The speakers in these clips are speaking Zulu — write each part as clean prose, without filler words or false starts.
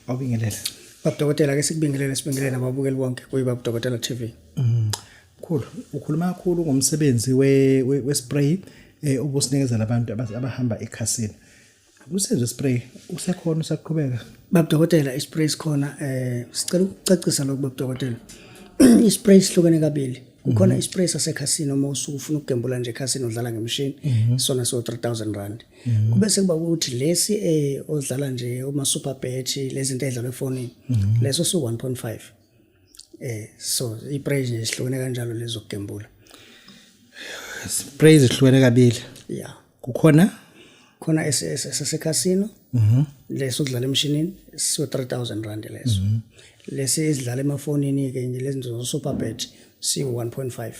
Awubingelele. Baba Dokotela, ake sikubingelele, sibingelele nababukeli bonke kuyiBaba Dokotela TV. Mkhulu, ukhuluma kakhulu ngomsebenzi we spray obusinikezela abantu abahamba ekhasini. Umsebenzi we-spray usekhona, usaqhubeka? Baba Dokotela, ispray sikhona. Sicela ukucacisa lokhu, Baba Dokotela. Ispray sihlukene kabili. Kukhona ispray sasekhasini, uma usuke ufuna ukugembula nje ekhasini, udlala ngemishini, sona so 3000 rand. Kube sekuba ukuthi lesi odlala nje uma super bet, lezi zinto edlalwa efonini, leso su 1.5. So ispray nje sihlukene kanjalo lezo kugembula. Spray zihlukene kabili. Yeah. Kukhona Khona esasekhasino leso kudlala emshinini, siwo 3000 rand leso. Lesi ezidlala emafonini ke nje, lezi zo super bet, si 1.5.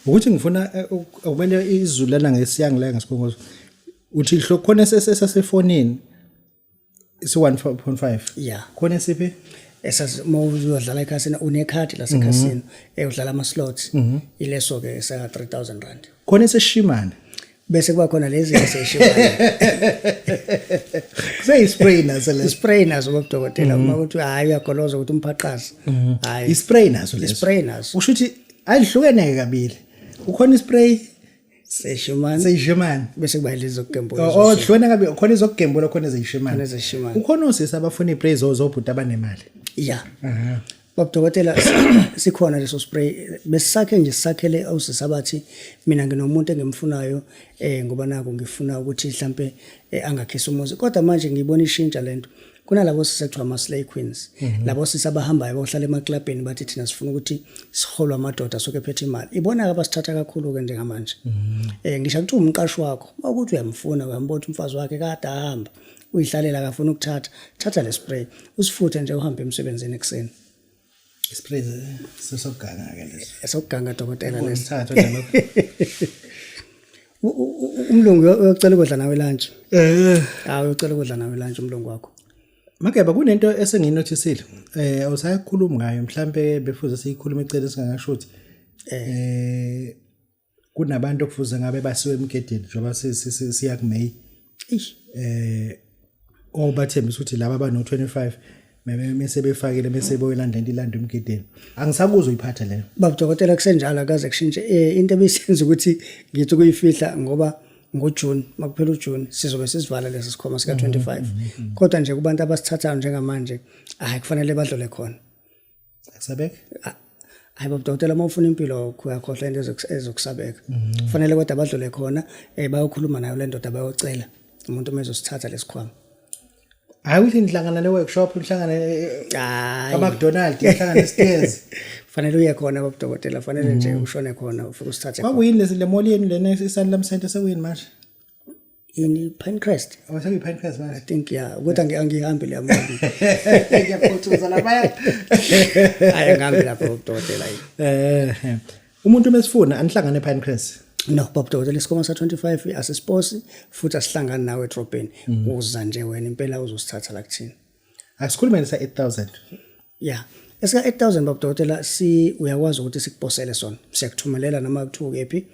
Ukuthi ngifuna akumele izulu lana ngesiyangila ngesikhongozo. Uthi hlo khona esasefonini isi 1.5? Yeah. Khona esiphi? Esas uma uyodlala ekhasino, unekhadi lasekhasino, udlala ama slots, ileso ke esa 3000 rand. Khona eseshimane. Bese kuba khona lezi eseshimane. Kuseyispray naso leso? Ispray naso, bobudokotela, uma uthi hayi uyagoloza ukuthi umphaqazi, hayi. Ispray naso leso? Ispray naso. Usho ukuthi ayihlukene kabili. Kukhona ispray seshimane seyishimane bese kuba lezi zokugembula. Oh, hlukene kabili. Khona izokugembula, khona ezeyishimane. Khona ezeyishimane. Kukhona osisi abafuna ispray zobhuti abanemali. Yeah. Baba Dokotela, sikhona leso spray. Besisakhe nje, sisakhele osisi abathi mina nginomuntu engimfunayo, ngoba naku ngifuna ukuthi mhlambe angakhisa umuzi. Kodwa manje ngibona ishintsha lento. Kunalabo sisi ekuthiwa ama-slay queens, labo sisi abahambayo bohlala emaklabhini, bathi thina sifuna ukuthi siholwe amadoda soke ephethe imali. Ibona-ke abasithatha kakhulu-ke njengamanje. Ngisho kuthiwa umqashi wakho, uma ukuthi uyamfuna, uyambona ukuthi umfazi wakhe kade ahamba, uyihlalela, akafuna ukuthatha, thatha le spray usifuthe nje, uhambe emsebenzini ekuseni. Ispray sesokuganga ke leso. Esokuganga, dokotela, lesi. Ngithatha nje lokho. Umlungu uyocela ukudla nawe lunch. Hayi, uyocela ukudla nawe lunch umlungu wakho. Mageba, kunento esengiyinothisile. Awusayikhuluma ngayo, mhlambe befuze siyikhuluma icele singangasho ukuthi kunabantu okufuze ngabe basiwe emgedeni njengoba siya kuMay. Eish. Obathembisa ukuthi laba abano 25 mese befakile, mese boyilanda into ilanda emgedeni. Angisakuzwa uyiphatha leyo. Baba Dokotela, kusenjalo, akaze kushintshe. Into ebisenza ukuthi ngithi kuyifihla ngoba ngoJune, makuphela uJune, sizobe sisivala lesi sikhwama sika 25. Kodwa nje kubantu abasithathayo njengamanje, hayi, kufanele badlule khona. Akusabeke? Hayi, baba Dokotela, uma ufuna impilo uyakhohlwa into ezokusabeka. Kufanele kodwa badlule khona, bayokhuluma nayo le ndoda, bayocela umuntu uma ezosithatha lesikhwama. Hayi ukuthi nihlangana le workshop, nihlangane Hayi. ka McDonald, nihlangane stairs. Fanele uye khona, baba Dokotela, fanele nje ushone khona, ufike usithathe khona. Kwakuyini lesi le mall yenu lena iSanlam Center, sekuyini manje? In Pinecrest. Oh, sekuyi Pinecrest manje. I think, yeah, ukuthi angihambi le mall. Ngiyaphuthuza lapha. Hayi, angihambi lapho, baba Dokotela. Umuntu mesifuna anihlangane ePinecrest? No, baba Dokotela, isikhwama sa 25 asisiposi futhi asihlangani nawe edrobheni. Uza nje wena impela uzosithatha la kuthina. Asikhulume lesa 8000. Yeah. Esika 8000, baba Dokotela, si uyakwazi ukuthi sikuposele sona. Siyakuthumelela noma kuthiwa kephi.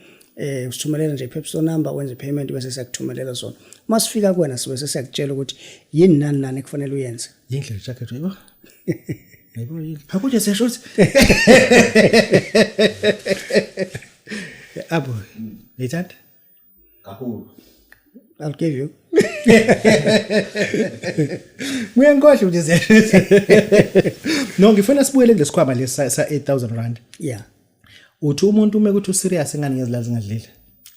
Usithumelela nje i-Pepstone number, wenze payment, bese siyakuthumelela sona. Uma sifika kuwena sibe sesiyakutshela ukuthi yini nani nani ekufanele uyenze. Yindlela jacket yebo. Yebo yini? Hakunje siyasho ukuthi. Abo, ngithanda? Kakhulu. I'll give you. Ngiyangikhohlwa nje siyasho. No, ngifuna sibuyele kulesikhwama lesi sa 8000 rand. Yeah. Uthi umuntu uma kuthi userious engani ngezilali zingadlile?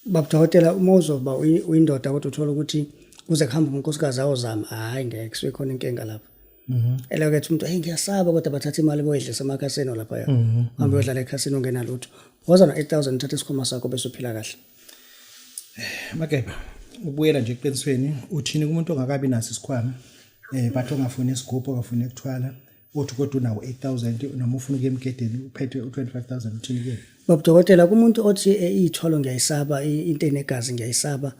Baba Dokotela, uma uzoba uyindoda kodwa uthola ukuthi kuze kuhambe unkosikazi awuzama, hayi ngeke, kusuke khona inkinga lapho. Elokhu ethi umuntu, hey, ngiyasaba, kodwa bathatha imali boyidlisa emakhasino lapha ya. Uhambe uyodlala ekhasino ungenalutho. Woza no 8000, uthathe isikhwama sakho bese uphila kahle. Mageba, ubuyela nje eqinisweni, uthini kumuntu ongakabi naso isikhwama, but ongafuni isigubhu, ongafuni ukuthwala, uthi kodwa unawo 8000 noma ufuna ukuya emgedeni uphethe u25000, uthini kuyena? Baba Dokotela, kumuntu othi iy'thwalo ngiyayisaba, into enegazi ngiyayisaba,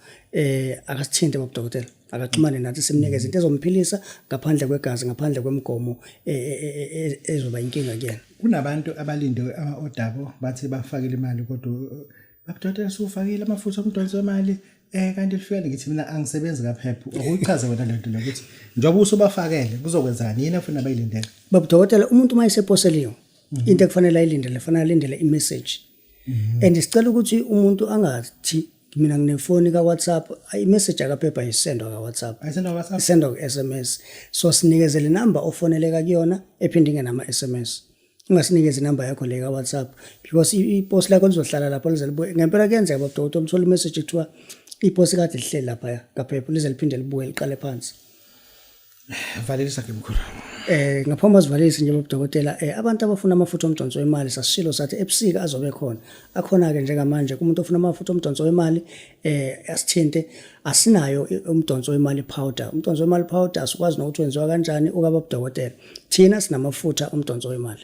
akasithinte, baba Dokotela, akaxhumane nathi, simnikeze into ezomphilisa ngaphandle kwegazi, ngaphandle kwemigomo ezoba inkinga kuyena. Kunabantu abalinde ama-order abo, bathi bafakile imali kodwa, baba Dokotela, sufakile amafutha omdonso wemali. Kanti lifika ngithi mina angisebenzi kaphepha. Ukuyichaze wena lento le ukuthi njengoba usubafakele kuzokwenzani yini afuna bayilindele. Baba dokotela, umuntu uma eseposeliwe, into ekufanele ayilindele, fanele alindele i-message. And sicela ukuthi umuntu angathi mina nginefoni ka-WhatsApp, i-message akaphepha ayisendwa ka-WhatsApp. Ayisendwa ka-WhatsApp? Isendwa ku-SMS. So sinikezele inamba ofoneleka kuyona ephinde ingenama-SMS. Ungasinikezi inamba yakho le ka-WhatsApp because iposi lakho lizohlala lapho lize libuye. Ngempela kuyenzeka, baba dokotela, uthole i-message kuthiwa iposi kade lihleli laphaya kaphepha, lize liphinde libuye liqale phansi. Valelisa ke, mkhulu. Ngaphambi kwasivalelise nje, baba dokotela, abantu abafuna amafutha omdonso wemali, sasishilo sathi ebusika azobe khona. Akhona ke njengamanje. Kumuntu ofuna amafutha omdonso wemali, asithinte. Asinayo umdonso wemali powder. Umdonso wemali powder asikwazi nokuthi wenziwa kanjani, ukaba dokotela. Thina sinamafutha omdonso wemali.